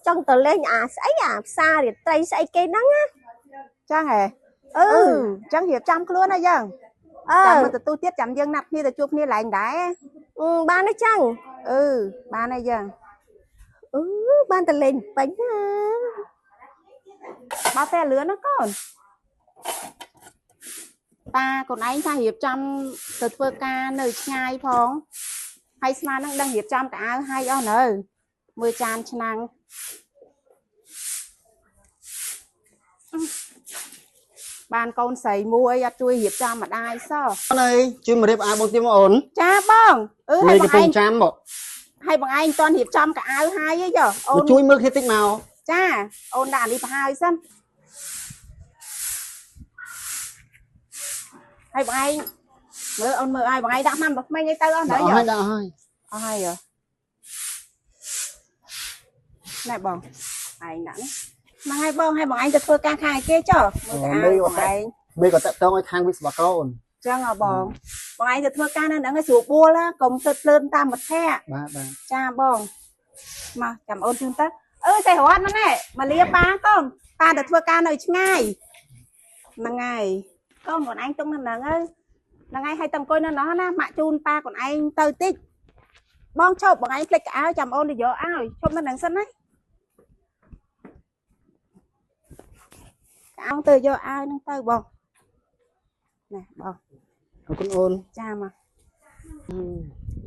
ចង់ទៅលេងអាស្អីអាផ្សាររាត្រីស្អីគេហ្នឹងណា ចឹងហ៎ អឺ អឺចឹងរៀបចំខ្លួនហើយយើង អឺ ចាំមកទទួលទៀតចាំយើងណាត់គ្នាទៅជួបគ្នាឡើងដែរ អឺបានទេចឹង អឺបានហើយយើង អឺបានទៅលេងពេញណា បើតែលឿនណាកូនតាកូនឯងថារៀបចំទៅធ្វើការនៅឆ្ងាយផងហើយស្មាននឹងដឹងរៀបចំកៅអៅហើយអស់នៅមើលចានឆ្នាំងបានកូនស្រីមួយអត់ជួយរៀបចំម្ដាយសោះ អូនអើយជួយមករៀបអាវបងទៀតមកអូន ចាបងអឺ មេ ឲ្យបងឯង កំពុងចាំបង ឲ្យបងឯងតន់រៀបចំកៅអៅហើយហីយោអូ មក ន ជួយមើលគ្នាតិចមក ចាអូនដាក់អានេះប្រហើយសិនហើយបងឯងមើលអូនមើលឲ្យបងឯងដាក់ម៉ាំរបស់ក្មេងអីទៅអស់នៅ ដាក់ យោ ហើយដាក់ហើយ អស់ហើយយោណែបងឯងដាក់នេះហ្នឹងហើយបងឲ្យបងឯងទៅធ្វើការខាងឯគេចុះមើលកៅអៅបងឯង មេក៏តាក់តងឲ្យខាងវិស្វករអូន ចឹងហ៎បងបងឯងទៅធ្វើការនៅហ្នឹងឲ្យស្រួលបួលណាកុំភ្លើតភ្លើនតាមមិត្តភក្តិ បាទបាទ ចាបងមកចាំអូនជូនទៅអឺស្អីរត់មកណែមកលាប៉ាកូនប៉ាទៅធ្វើការនៅឆ្ងាយហ្នឹងហើយកូនខ្លួនឯងទុកនៅហ្នឹងហើយហ្នឹងហើយឲ្យតែអង្គុយនៅនោះណាម៉ាក់ជូនប៉ាខ្លួនឯងទៅតិចបងឈប់បងឯងភ្លេចកៅអៅចាំអូនទៅយកឲ្យឈប់នៅហ្នឹងសិនណាកៅអៅទៅយកឲ្យហ្នឹងទៅបងណែបង អរគុណអូន ចាមក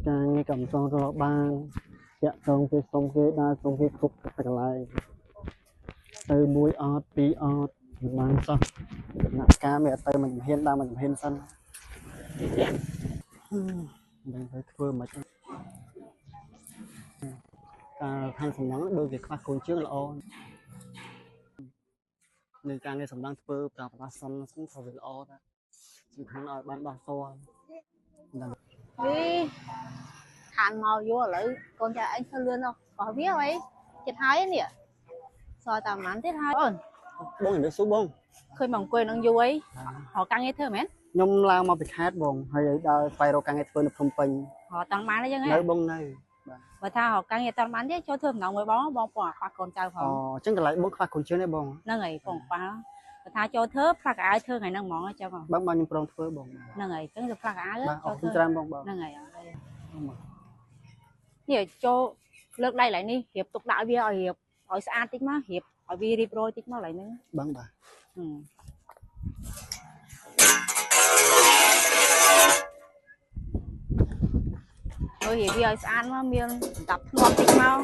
ការងារក៏មិនចង់រកបានតាក់តងគេសុំគេដើរសុំគេគ្រប់តែកន្លែងទៅមួយអត់ពីរអត់មិនបានសោះដំណាក់ការមេអត់ទៅមិនហ៊ានដើរមិនហ៊ានសិនមិនដឹងទៅធ្វើមិនការខាងសំណង់ដូចគេខ្វះកូនជើងល្អនៅការងារសំណង់ធ្វើប្រាប្រាសិនសិនក៏វាល្អដែរសំខាន់ឲ្យបានដោះតដល់ នេះខានមកយល់ឥឡូវកូនចៅអញធ្វើលឿនដល់បោះវាអីចិត្តហើយនេះសល់តែប្រហែលទៀតហើយអូន បងជំរាបសួរបង ឃើញមកអង្គុយនឹងយូរអីរកការងារធ្វើមែន ខ្ញុំឡើងមកពីខេត្តបងហើយដល់ស្វែងរកការងារធ្វើនៅភ្នំពេញ រកតាំងបានទេយើងហ៎ នៅបងនៅ បើថារកការងារតាំងបានទេចូលធ្វើម្ដងមួយបងបងពងខ្វះកូនចៅផ អូ ង អញ្ចឹងកន្លែងបងខ្វះកូនជើងទេបង ហ្នឹងហើយពងខ្វះបើថាចូលធ្វើផ្លាក់កៅអៅធ្វើថ្ងៃហ្នឹងហ្មងចាំ បងបងខ្ញុំព្រមធ្វើបង ហ្នឹងហើយអញ្ចឹងទៅផ្លាក់កៅអៅ បាទអ ចូលធ្វើ រគុណច្រើនបងបង ហ្នឹងហើយនេះចូលលើកដៃឡើយនេះរៀបទុកដាក់វាឲ្យរៀបឲ្យស្អាតតិចមករៀបឲ្យវារៀបរយតិចមកឡើយហ្នឹង បងបាទ អើយរៀបវាឲ្យស្អាតមកមានសម្រាប់ធ្នាប់តិចមក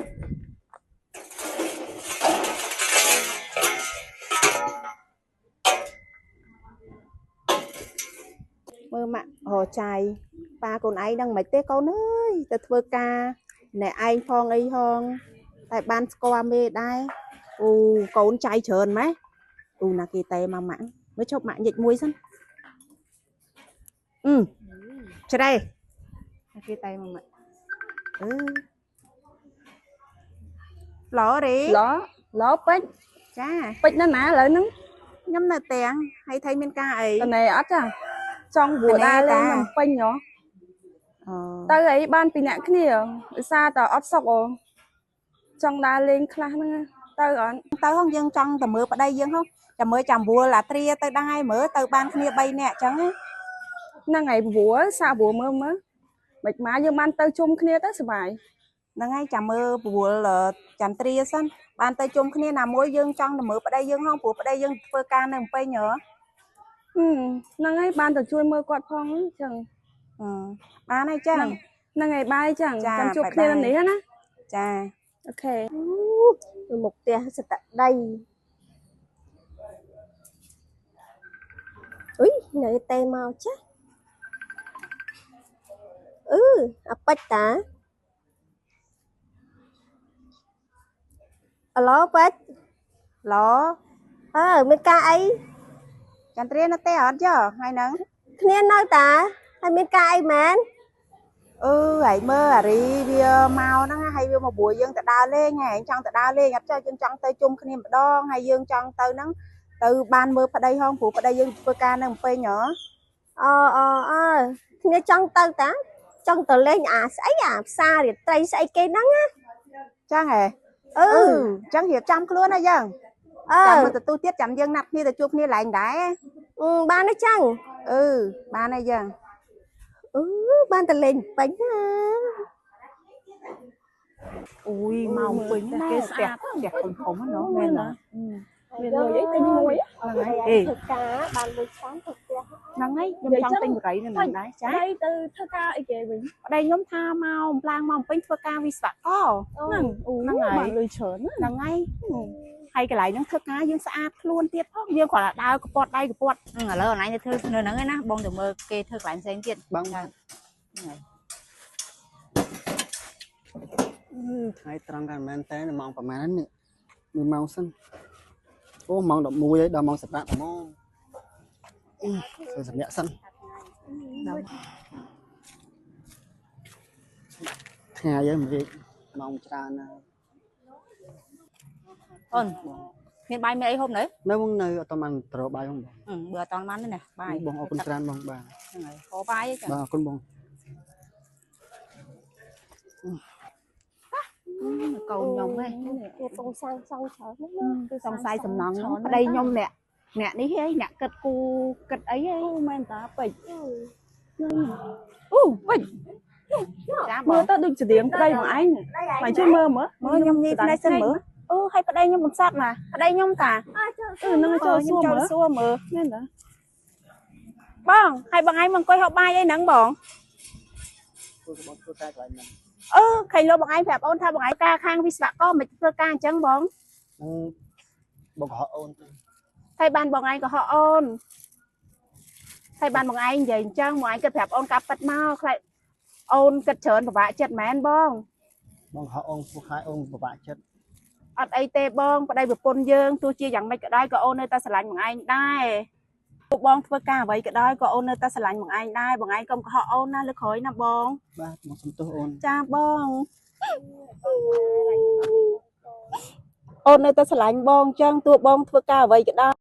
មើលម៉ាក់រកចាយប៉ាកូនឯងដឹងមិនទេកូនអើយទៅធ្វើការអ្នកឯងផងអីហងតែបានស្គាល់មេដែរអូកូនចាយច្រើនម៉េះអូណាគេតែមកម៉ាក់មើលឈប់ម៉ាក់ញិចមួយសិនអឺច្រេះណាគេតែមកម៉ាក់អឺឡរេ ឡឡពេជ្រ ចា ពេជ្រនៅណាឥឡូវហ្នឹង ខ្ញុំនៅទាំងហើយថៃមានការអី តណែអត់ចាចង់វួរដើរលេងនៅពេញហ៎ អូ ទៅអីបានពីអ្នកគ្នាឧស្សាហ៍តអត់សុកអូចង់ដើរលេងខ្លះហ្នឹងទៅអត់ ទៅហងយើងចង់ទៅមើលប្តីយើងហងចាំមើលចាំវួលអាត្រាទៅដែរមើលទៅបានគ្នា3នាក់អញ្ចឹងណា ហ្នឹងហើយវួរសាកវួរមើលមើលមិនមកយើងបានទៅជុំគ្នាទៅសុបាយ ហ្នឹងហើយចាំមើលពវល់ចន្ទ្រាសិនបានទៅជុំគ្នាណាមួយយើងចង់ទៅមើលប្តីយើងហងព្រោះប្តីយើងធ្វើការនៅភ្នំពេញហ៎ ហ្នឹងហើយបានទៅជួយមើលគាត់ផងអញ្ចឹង បានហើយចឹង ហ្នឹងហើយបាយចឹងចាំជួបគ្នានៅនេះណា ចា អូខេ នៅមុខផ្ទះសិតតែដីអុយនៅតែមកចាស់អឺអាពេជ្រតាអាឡូពេជ្រ ឡ អើមានការអី ចន្ទ្រានៅទេអត់យោថ្ងៃហ្នឹង គ្នានៅតាហើយមានការអីមែន អឺហើយមើលអារីវាមកហ្នឹងហើយវាមកបួយយើងទៅដើរលេងហើយឯងចង់ទៅដើរលេងអត់ចុះយើងចង់ទៅជុំគ្នាម្ដងហើយយើងចង់ទៅហ្នឹងទៅបានមើលប្តីហងព្រោះប្តីយើងធ្វើការនៅភ្នំពេញហ៎ អអអើគ្នាចង់ទៅតាចង់ទៅលេងអាស្អីអាផ្សាររាត្រីស្អីគេហ្នឹងណា ចឹងហ៎ អឺអញ្ចឹងរៀបចំខ្លួនហើយយើង អឺ ចាំមកទទួលទៀតចាំយើងណាត់គ្នាទៅជួបគ្នាឡើងដែរ អឺបានទេចឹង អឺបានហើយយើង អឺបានតែលេងពេញណា អូយមកពេញណា គេ ផ្ទះ ស្អាត ផ្ទះធំធំហ្នឹងមែនណា មានលុយអីទិញមួយ ហ្នឹងហើយ អេធ្វើការបានលុយច្រើនទៅផ្ទះ ហ្នឹងហើយខ្ញុំចង់ទិញបរិយនៅហ្នឹងដែរចា ហើយទៅធ្វើការអីគេវិញ ប្តីខ្ញុំថាមកឡើងមកពេញធ្វើការវិស្វករ ហ្នឹងអូ ហ្នឹងហើយ បានលុយច្រើនណា ហ្នឹងហើយហើយកន្លែងហ្នឹងធ្វើការយើងស្អាតខ្លួនទៀតផងយើងគ្រាន់តែដើរកពត់ដៃកពត់ ឥឡូវអនឡាញទៅធ្វើនៅហ្នឹងឯណាបងទៅមើលគេធ្វើកន្លែងផ្សេងទៀត បង ហ្នឹងហើយ ថ្ងៃត្រង់កាន់មែនតើម៉ោងប្រហែលនេះមួយម៉ោងសិនអូម៉ោង11ហើយដល់ម៉ោងសម្រាប់ហ្មងធ្វើសម្រាប់សិនថ្ងៃហើយមិនរៀបម៉ោងច្រើនណាស់ អូនមានបាយមានអីហូបនៅ នៅបងនៅអត់បានត្របាយបង បើអត់តន់បានទេណាបាយ បងអរគុណច្រើនបងបាទ ហ្នឹងហើយហូបបាយអីចឹង បាទអរគុណបង កូនខ្ញុំហ៎ គេពងសាងសង់ច្រើនណាស់ណា គឺសង្ស័យសំណងប្តីខ្ញុំអ្នកអ្នកនេះហីអ្នកគិតគូគិតអីហី អូមែនតាពេជ្រ អូវិញចា មើលទៅដូចស្តៀងប្តីមកឯងមកជួយមើលមើល មើលខ្ញុំញីផ្នែកសិនមើលអូឲ្យប្តីខ្ញុំកំសត់ណាប្តីខ្ញុំតា អឺហ្នឹងចូលសួរ ចូល មើល សួរមើល មែនតា បងឲ្យបងឯងមកអង្គុយហូបបាយអីហ្នឹងបង ធ្វើបងធ្វើការកន្លែងហ្នឹង អឺខៃលោកបងឯងប្រាប់អូនថាបងឯងការខាងវិស្វករមិនធ្វើការអញ្ចឹងបង បងកុហកអូនទេ ហើយបានបងឯងកុហកអូនហើយបានបងឯងនិយាយអញ្ចឹងបងឯងគិតប្រាប់អូនកាប់ប៉ិតមកខ្លាចអូនគិតច្រើនពិបាកចិត្តមែនបង បងកុហកអូនពួកខ្លាចអូនពិបាកចិត្ត អត់អីទេបងប្តីប្រពន្ធយើងទោះជាយ៉ាងម៉េចក៏ដោយក៏អូននៅតែស្រឡាញ់បងឯងដែរពួកបងធ្វើការអ្វីក៏ដោយក៏អូននៅតែស្រឡាញ់បងឯងដែរបងឯងកុំកុហកអូនណាលើក្រោយណាបង បាទបងសុំទោសអូន ចាបងអូននៅតែស្រឡាញ់បងអញ្ចឹងទោះបងធ្វើការអ្វីក៏ដោយ